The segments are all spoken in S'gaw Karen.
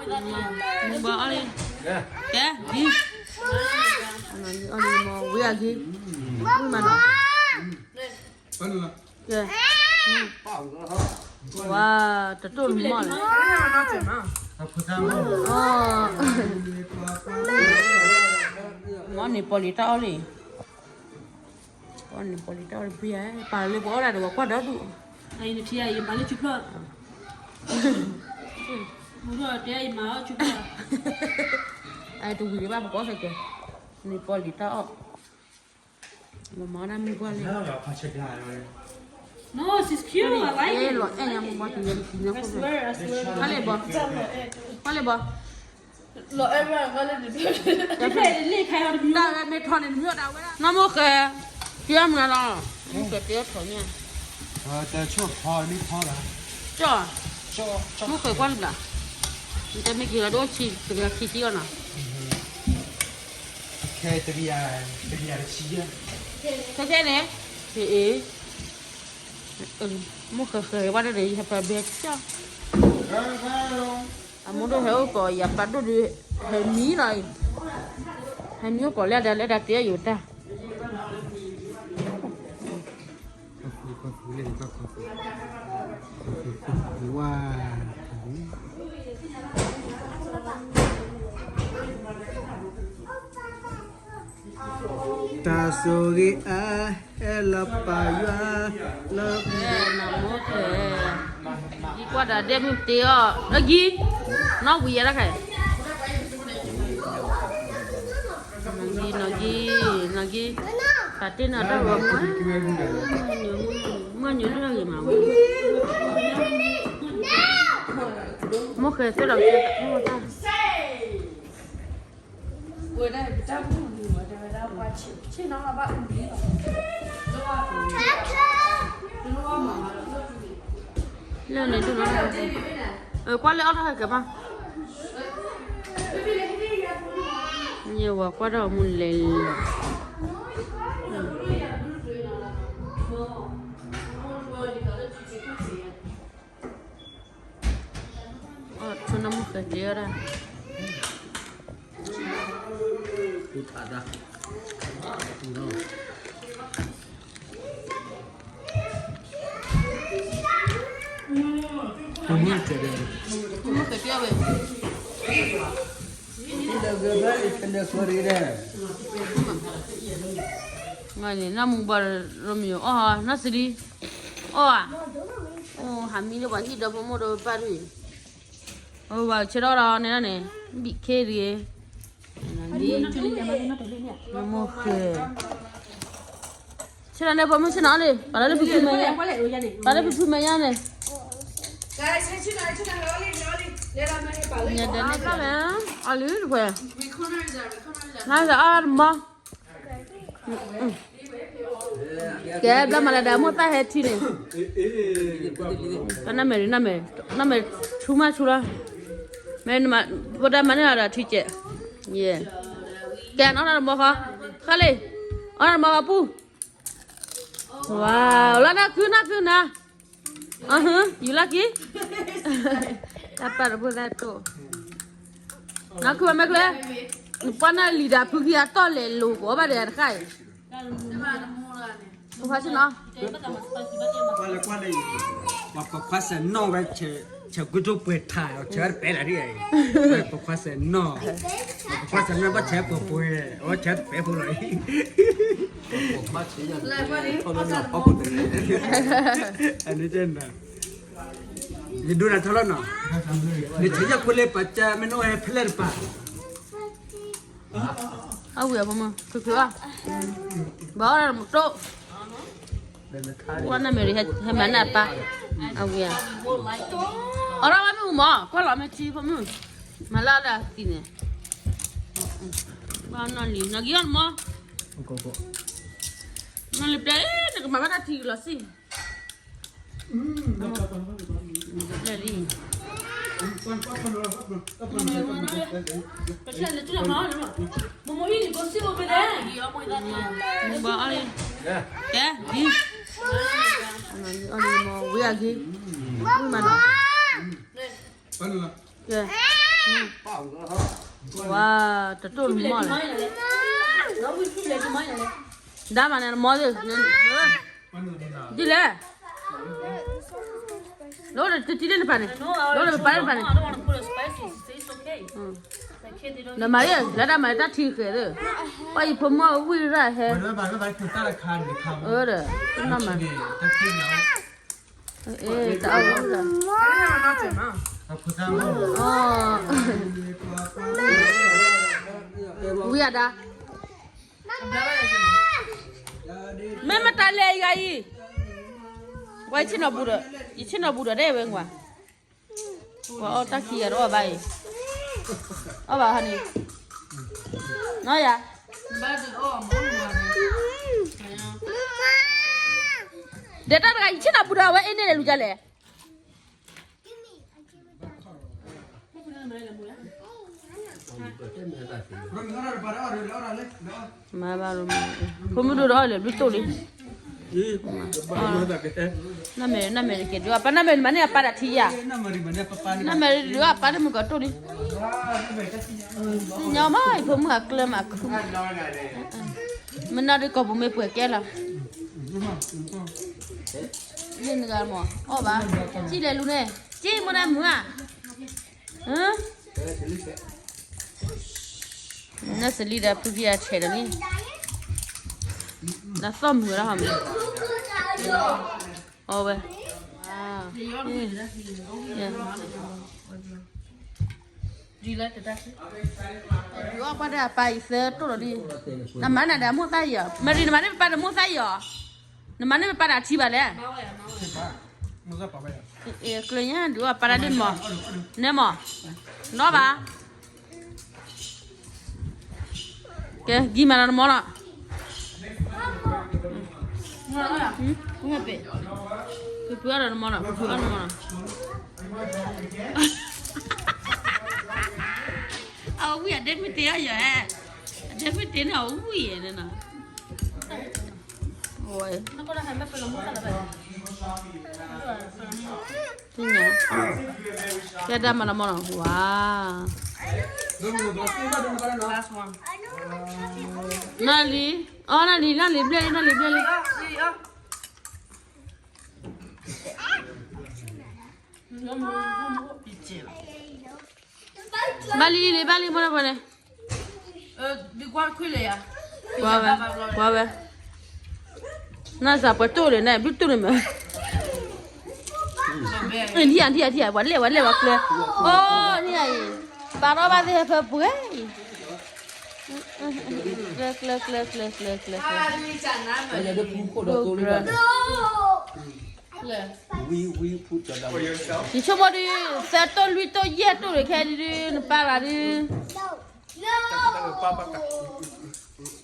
မုၢ်ဘၣ်အီၣ်လံ, ကဲ, အီၣ်လံမ့ၢ်ဝံၤအဂ့ၤ, ဝံၤမးနီၤ, ကဲ, ဝါ, တတိၢ်နမီၢ်လီၤ, မီၢ်န့ၣ်ပီၣ်လံတၢ်အီၣ်လံ, ပီၣ်န့ၣ်ပီၣ်လံတၢ်အီၣ်လံဖုယါ, ပာ်လၢပအီၣ်ဒၣ်ဒီးပှၤကွၢ်ဒီဒူၣ်, ယမၤလၢဆူဖျၢၣ်, မုၢ်ထီၣ်တဲယမၤအီၣ်ဆူဖျၢၣ်, တဝံၤဒံးဘၣ်ပကအီၣ်ခဲကဲ, န့ၣ်ပီၣ်လံတၢ်အီၣ်, မၤမၤဒၣ်မုၢ်ကွၢ်လံ, လီၤအဲၣ်ညါမုၢ်ကွၢ်တုၤလၢတသံညါခိၣ်, ကွၢ်လံဘီ, ကွၢ်လံဘီ, တၢ်မ့ၢ်ထီန့ၣ်တမ့ၢ်ဒၣ်ဝဲ, နီၢ်မိၢ်ဃဲ, တၢ်မနုၤလီၤ, မိၢ်ဃဲတၢ်ထီၣ်ညါ, ကၠီ, မိၢ်ဃဲကွၢ်လံဘျီ, နတမ့ၢ်က့ၤလီၤဒိၣ်ဆံ, တဂၤခံဆံလီၤနီၤ, ခဲခဲန့ၣ်, အ့, မိၢ်ဃဲဃဲဝဲဒၣ်ဒီး ယဟဲပာ်ဘဲကၠီ, အမိၢ်ဒိၣ်ဟဲအိၣ်ကီး ယပာ်ဒိၣ်ဒီး, ဟဲမံလီၤအံၤ, ဟဲမံအိၣ်ကီးလၢဒၣ်လၢဒၣ်တဲယိာ်တၢ်, ဝါ, တၢ်ဆိၣ်ဂ့ၤအါ, ဟဲလီၤပာ်ယွၤ, လၢ, နမိၢ်ဃဲ, ယကွၢ်တၢ်ဒဲမုၢ်တ့အီၤ, အဂံၢ်, နီၢ်ဝံၤယဲဒၣ်ခဲ, နီၢ်ဂံၢ်, နီၢ်ဂံၢ်, နီၢ်ဂံၢ်, ပာ်တ့ၢ်နၤတၢ်ဂီၤမူ, မုၢ်ညိဒိၣ်ဂ့ၤမးဝဲ, မိၢ်ဃဲသ့ၣ်ဒီး, လၢန့ၣ်ဒိၣ်နီၤ, ကွၢ်လၢအီၣ်တၢ်ဟဲက့ၤဘၣ်, ယဝၤကွၢ်တၢ်မူလဲၤလီၤ, ဆိနမိၢ်ဃဲတဲအီၤဒၣ် နမူဘၣ်ရိမယိၤ အီၣ်နီၢ်စလံ, အီၣ်ဧါ, အိၣ်ဟးမံလၢပှၤဟံၣ်ဒီဖိမိၢ်ဒီပၢ်ဒုး, အိၣ်ဘၣ်ဆၢထီၣ်ဒီးန့ၣ်န့ၣ်, ဘံၣ်ခ့တဂ့ၤ, မိၢ်ဃဲ, ဆ့ၣ်နီၤန့ၣ် ဖိမုၣ်ဆ့ၣ်နီၤလံ, ပာ်လၢဖံဖုမဲာ်ညါ, ပာ်လၢဖံဖုမဲာ်ညါန့ၣ်, ညၣ်ဒဲန့ၣ်ဖျါမဲာ်, အီၣ်လံတခွဲး, နအီၣ်တမီၤ ကဲဘျီမၤလၢဒၣ်မိၢ်သၣ်ဟဲထံန့ၣ်, တၢ်နၢ်မဲာ်, နၢ်မဲာ်ဆူမးဆူလီၤ, မ့ၢ်ဖိဒါမၤန့ၢ်လီၤဒီးထံကဲး, ကဲနအီၣ်တၢ်တမီၤဃီ, ဃါလံ, အီၣ်တၢ်တမီၤဃီပူၤ, ဝါ, လၢနၢ်ခုနၢ်ခုနၤ အဟ, ယူၤလၢက့ၤ, တၢ်ပာ်တဘိသၣ်တိၢ်, နၤခုဘၣ်မဲာ်ချဲ, ပှၤနၢ်လံၤဒၣ်ဖုကံအတီၢ်လဲၤလိာ်ကီးဘၣ်ဒီးတခါအံၤ, ပခွါဆ့ၣ်နီၤ, ပခွါဆ့ၣ်နီၤဝဲ, ဆဲးကွၢ်ဒိၣ်ပှဲၤထး, ဆဲးတပဲလၢာ်, ပခွါဆ့ၣ်နီၤ, ပခွါဆ့ၣ်နီၤဘၣ်ဆဲးပှဲၤပှဲၤ, အဝဲဆဲးတပဲဖိလီၤအံၤ အန့ၣ်တဲနၤ, ယဒိနၤထီလီၤနီၤ, နဆဲးယၢ်ဖိလၢပာ်ကၢ်မ့ၢ်နအိၣ်ဟဲဖဲလဲၣ်တပၤ, အဝံၤအဖိမုၣ် ဖုဖုအီၣ်, ဘၣ်အီၣ်တၢ်တမူတိၢ်, ကွၢ်နၢ်မဲာ်ရံ ဟဲမၤနၢ်ပၢ်, အဝံၤဧါ, အီၣ်ထီၣ်ဝဲမ့ၣ်အူမး ကွၢ်လီၤမ့ၢ်ထံဖိမုၣ်, မၤလၢအီၣ်ဒၣ်သံန့ၣ်, ဘၣ်နီၢ်လံၤ နီၢ်က့ၤအီၣ်တမီၤ, နီၢ်လံၤပျဲ နကမၤဘၣ်တၢ်ထံကလီၤစံၣ် လၢလံ, ဘၣ်အီၣ်လံ, ကဲ, အီၣ်လံမ့ၢ်ဝံၤအဂ့ၤ, ဝံၤမးနီၤ, ကဲ, ဝါ, တတိၢ်နမီၢ်လဲၣ်, ဒါမးန့ၣ်နမီၢ်သ့ၣ်, ဒ်လဲၣ်, လၢတထံၣ်န့ၣ်တဖၣ်န့ၣ်, လၢပပာ်န့ၣ်တဖၣ်န့ၣ်, နမၤလၢတၢ်မၤတၢ်ထံဃဲၤသ့ၣ်, ပှၤယဖိမုၣ်အဝံၣ်ရၣ်ဟဲ, အဒီး, တနီၢ်မး, တအီၣ်ဝံၣ်ရၣ်, ဝံၤအဒါ မ့ၢ်မတၤလဲၣ်ယၤအံၤ, ဝဲယဆ့ၣ်နီၤဘူးဒီး, ယဆ့ၣ်နီၤဘူးဒီးဒဲဝဲကွၢ်, ပှၤအီၣ်တၢ်ခံဂၤတအီၣ်ဘၣ်အံၤ, အီၣ်ဘၣ်ဟါန့ၣ်, နီၢ်ယၤ, ဒဲးတၢ်တဂၤ ယဆ့ၣ်နီၤဘူးဒီးအဝဲအ့န့ၣ်လဲၣ်လူၤဒ်လဲၣ် မၤဘၣ်, ဖိမုၣ်ဒိၣ်ဒီးအီၣ်လၢဘျုးတိၢ်လံ, နမဲာ်, နမဲာ်တကဲဒုးအပၢ်, နမဲာ်မၤန့ၢ်အပၢ်တၢ်ထံယၤ, နမဲာ်ဒုးအပၢ်န့ၣ်မုၢ်ကီၢ်တိၢ်လံ, ညီမး ယဖိမုၣ်အကျၢၤမးခူ, မ့ၢ်နီၢ်ဒုးကိာ်ပူၤမ့ၢ်ပှဲၤကဲလီၤ, န့ၣ်နဂၤမး အီၣ်ဘၣ်, ကံၣ်လဲၤလူၤန့ၣ်, ကံၣ်မ့ၢ်နမုၢ်ဧါ နစလံဒီးဖုဖံအဆဲးဒီးန့ၣ်, နသီၣ်မုာ်လီၤဟီမး, အဝဲ, ဒုးအီၣ်ပှၤဒီးအပၢ်အံၤသၢတိၢ်လီၤဒုး, နမၤနၤဒီးအမိၢ်သၣ်အံၤအီၤ, မရံ နမၤန့ၢ်ပပၢ်ဒီးမိၢ်သၣ်အံၤအီၤ, နမၤန့ၢ်ပပၢ်ဒီးအထံဘၣ်လဲၣ် ကျၢၤညါဒုးအီၣ်ပၢ်တၢ်ဒ်မး, နဲမး, နီၢ်ဘၣ်, ကဲ ဂံၢ်မးဒီးနမီၢ်လီၤ, ဖုဖုအီၣ်ဒီးနမီၢ်လီၤ, ဖုဖုအီၣ်နမီၢ်လီၤ, အဝံၣ်အဒဲမ့ၢ်တ့အီၤယၤ, အဒဲမ့ၢ်တ့န့ၣ်အဝံၣ်ယဲန့ၣ်နီၤ, ဝဲ ကဲဒၣ်မၤလီၤမီၢ်လီၤ, ဝါ, နီၢ်လံ, အီ နီၢ်လံ, နီၢ်လံဘျဲၣ်လံ, နီၢ်လံဘျဲၣ်လံ, ဘၣ်လံလံ ဘၣ်လံ မိၢ်လၢပှဲၤန့ၣ်, ကွၢ်ဝဲ, ကွၢ်ဝဲ, နစးပှဲၤတိၢ်န့ၣ် နဘျုးတိၢ်န့ၣ်မး, နထံၣ်ယၤ နထံၣ်ယၤ ထံၣ်ယၤ ပှၤလဲၣ် ပှၤလဲၣ် ပှၤကျၢၤ, အိ နထံၣ်ယၤအံၤ, ပာ်ထီၣ်ဘၣ်သ့ၣ်ဖၢပှဲၤအံၤ, ကျၢၤ ကျၢၤ ကျၢၤ ကျၢၤ ကျၢၤ ကျၢၤ ကျၢၤ ယဆိကမိၣ်ဒုး သၢတိၢ်လွံၢ်တိၢ်ယဲၢ်တိၢ်ဒုးခဲဒုး နပာ်လီၤဒု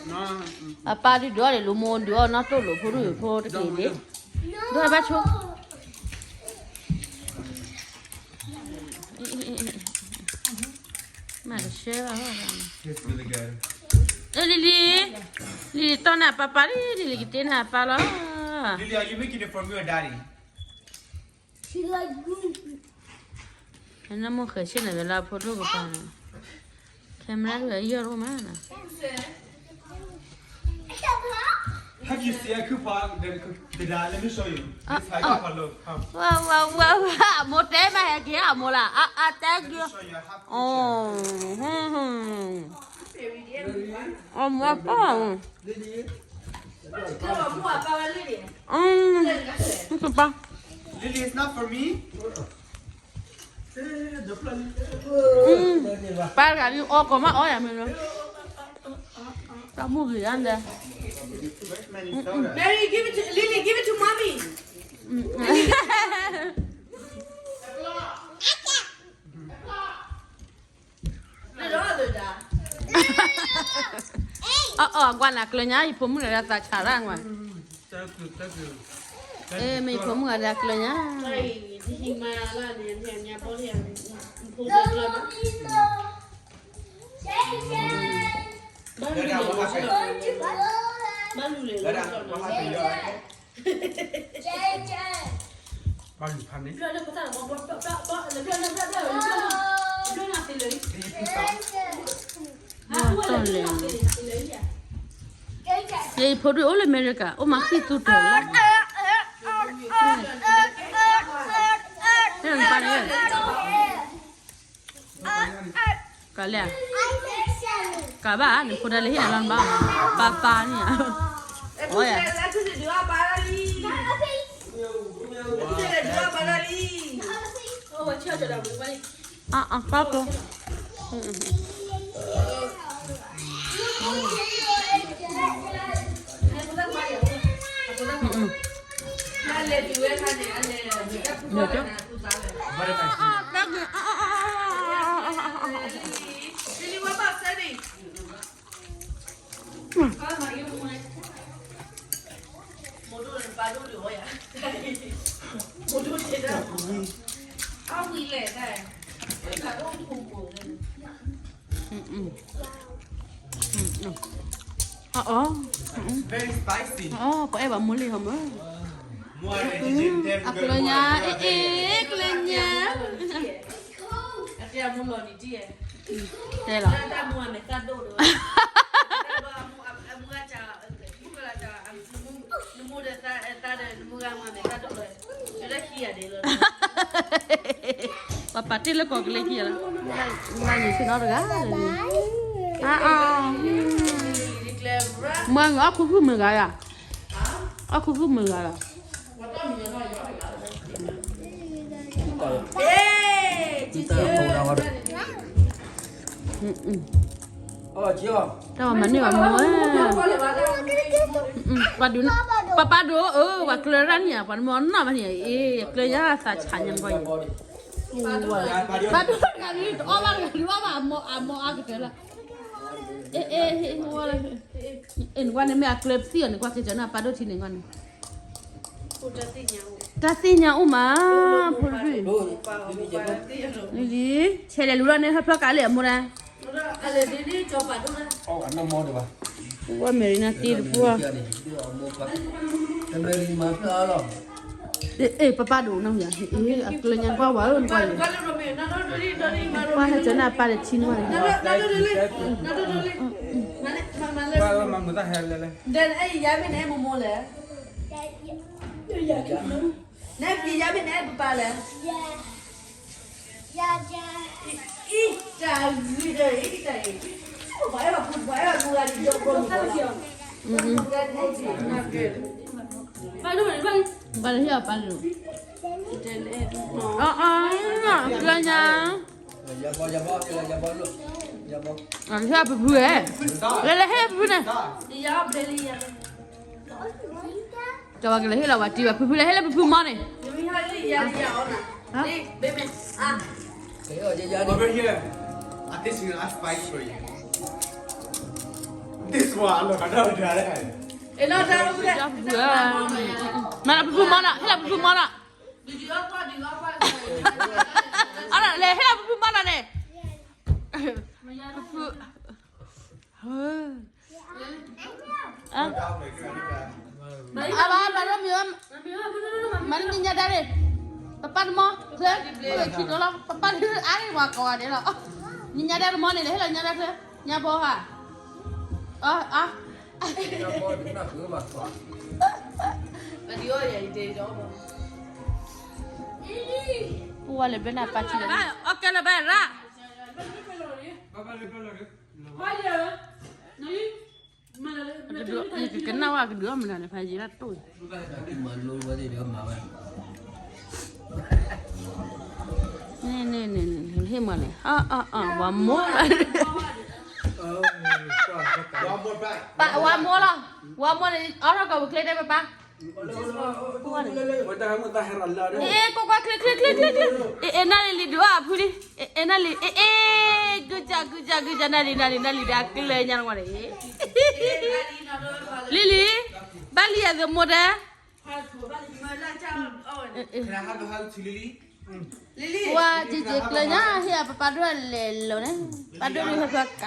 း, အပၢ်ဒုးဒုးအီၣ်ဒံးလိာ်မိၢ် ဒုးအီၣ်နီၢ်တိၢ်လိာ်ဖိဒုးဖိတက့ၢ်ဒ့ၣ်, ဒိၣ်ဘၣ်ဆိ မၤတဆှၢဘၣ်, လံၤလံၤ, လံၤလံၤတီၢ်နၤပၢ်ပၢ်လံ, လံၤလံၤကတ့နၤပၢ်လီၤ, နမိၢ်ဃဲၤဆ့ၣ်န့ၣ် ဝဲလၢအဖိဒိၣ်ကပၤန့ၣ်, camera တဂၤယီၢ်တအိၣ်မးနီၤ, ဝါ ဝါ ဝါ ဝါ အမိၢ်တဲမးဟဲက့ၤအမိၢ်လၢ အ အတဲက့ၤ, အမိၢ်အပၢ်, ကပၤ, ပၢ်တဂၤဒုးအီကီးမးအီယၤမ့ၢ်လီၤ, တၢ်မူဂ့ၤဒၣ်လဲၣ်, Mary, give it to Lily, give it to mommy. Lily, give it. အီၣ်အီၣ် ကွၢ်နၤကျၢၤညါ ယဖိမုၣ်တဂၤဒီးသးဆးဒၣ်ကွၢ်, မ့ၢ်ယဖိမုၣ်တဂၤဒီးကျၢၤညါ, ဘၣ်လူၤလဲၣ်, ဘၣ်လူၤလဲၣ်, ဘၣ်လူၤလဲၣ်, ဘၣ်လူၤဖးန့ၣ် ဘျီၣ်လဲၣ်, ယဖိဒုအိၣ်လၢအမဲရကၤ အိၣ်မးဃံၣ်သူတၢ်လၢ ကလဲၣ်, ကဘၣ် နဖိဒါလၢဟ့ၣ်နၤလီၤနဘၣ်, ပၢ်ပၢ်န့ၣ်ဧါ, အဝဲယၤ အၢ အၢ ပၢ်ပၢ် အီ ပှၤအဲၣ်ဘၣ်မိၢ်လံဟီမၢ်, အကျၢၤညါ အ့ၣ် အ့ၣ် ကျၢၤညါ, တဲလီၤ ပှၤပာ်တ့ၢ်လၢကီၢ်ကလၢခံလီၤ, ဘၣ်ယဆ့ၣ်နီၤတဂၤ, မွဲအီၣ်ခူသူၣ်မုာ်ဂၤယၤ, အီၣ်ခူသူၣ်မုာ်ဂၤလီၤ. တၢ်မၤန့ၢ်ဘၣ်မိၢ်, ပၢ်ပၢ်ဒိၣ်ဧၢ, ပှၤကျၢၤတၢ်န့ၣ်ဧါ, ပှၤနမ့ၢ်အီၣ်နီၢ်ဘၣ်န့ၣ်, အ့ ကျၢၤညါသးဆးညါနကွၢ်အံၤ, ပၢ်ဒိၣ်တဂၤန့ၣ် တအီၣ်ဘၣ်တဂၤဒုးအီၣ်ဘၣ်အမိၢ်အါကတၢၢ်လီၤ, အ့ အ့ အ့ နကွၢ်န့ၣ်မ့ၢ်အကျၢၤပသံၣ်အီၤန့ၣ် ကွၢ်က့ၤကၢၤန့ၣ် အပၢ်ဒိၣ်ထံန့ၣ်ကွၢ်န့ၣ် တၢ်သ့ၣ်ညါအိၣ်မး, ဖိတဖု, လံ, ဆဲးလဲၤလူၤလီၤန့ၣ်ဟၢဖျီကးလံအမိၢ်ဒၣ်, ဝဲမဲာ်ရံနၤတ့တပှၢ်, ပပၢ်ဒိၣ်နီၢ်မံၤ, အကျၢၤညါကွၢ်ဝဲလၢနကွၢ်အံၤ, ကွၢ်ဟဲကၢၤန့ၣ်အပၢ်ဒီးထံန့ၣ်ကွၢ်န့ၣ် နအဲၣ်ယၤမ့ၢ်နအဲၣ်မိၢ်မိၢ်လဲၣ်, နအဲၣ်ယၤမ့ၢ်နအဲၣ်ပပၢ်လဲၣ်, တၢ်ဂ့ၤတၢ်အံၤ, ပှၤအဲၣ်ဘၣ်ပှၤအဲၣ်ဘၣ်ပှၤဂၤန့ၣ် ဒီးပှၤမုၣ်ကီၤလီၤ, ဘၣ်ဟ့ၣ်အီၤပၢ်န့ၣ်, အီ အီ ကျၢၤညါ ဟ့ၣ်ပဖုဧဲ, လဲၤလဲၤဟ့ၣ်ပဖုန့ၣ်, ကဝဲကလဲၤဟ့ၣ်လီၤဝဲတံၤဝဲ ဖုဖုလဲၤဟ့ၣ်လၢပဖုမီၢ်န့ၣ်, Over here, I think I fight for you. This one, look, I know that. မၤလၢပဖုမီၢ်နီၤ, ဟ့ၣ်လီၤပဖုမီၢ်နီၤ, အလဲၤဟ့ၣ်လီၤပဖုမီၢ်နီၤန့ၣ်, ပဖု အဘၣ်ဘၣ်ဒီးမ့ၢ်, မၤလၢညါညါဒၣ်ရ့ၣ်, ပပၢ်တမီၢ်, ချၢ, ခံတီၤလီၤ, ပပၢ်အါန့ၢ်ပှၤကိးဂၤဒဲးလီၤ, ညါညါဒၣ်တမီၢ်န့ၣ် လဲၤဟ့ၣ်လီၤညါဒၣ်ချၢ, ညါဘီဧါ, အါ, ပဝဲလဲၤဘျၢနၤပၢ်ထံလီၤ, အီၣ်ကဲလၢၤဘၣ်ရၣ် ယကကနၣ်ဝဲကဒုးအီၣ်မနုၤန့ၣ် ဖးယံၤလၢတိၢ်, န့ၣ်န့ၣ်န့ၣ် ဟ့ၣ်မးန့ၣ် အ အ အ ဝၤမိၢ်လီၤ, ဝၤမိၢ်လီၤ, ဝၤမိၢ်န့ၣ် အီၣ်ထီၣ်ကီၢ်ပူၤချ့တဲပပၢ် အဲ ကွၢ်ကွၢ် ချ့ချ့ချ့ချ့ချ့, အဲ အဲ နၢ်လံၤလံၤဒုးအီၣ်အဖုလံ, အဲ အဲ နၢ်လံၤ, အဲ အဲ ဂုၢ်ကၢ်ဂုၢ်ကၢ်ဂုၢ်ကၢ်, နၢ်လံၤနၢ်လံၤနၢ်လံၤဒီးအကျၢၤညါတဝီန့ၣ်, လံၤလံၤ, ဘၣ်လံၤယၤသမိၣ်တဲ, ဝဲက့ၤက့ၤကျၢၤညါ ဟ့ၣ်အပပၢ်ဒိၣ်လဲၤလီၤန့ၣ်, ပၢ်ဒိၣ်ဒုးဟဲဖျါကး,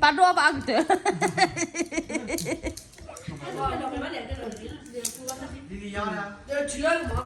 ပၢ်ဒိၣ်အဘၣ်အကတၢၢ် လံၤလံၤ, ယၤဒီး တထံၣ်လၢ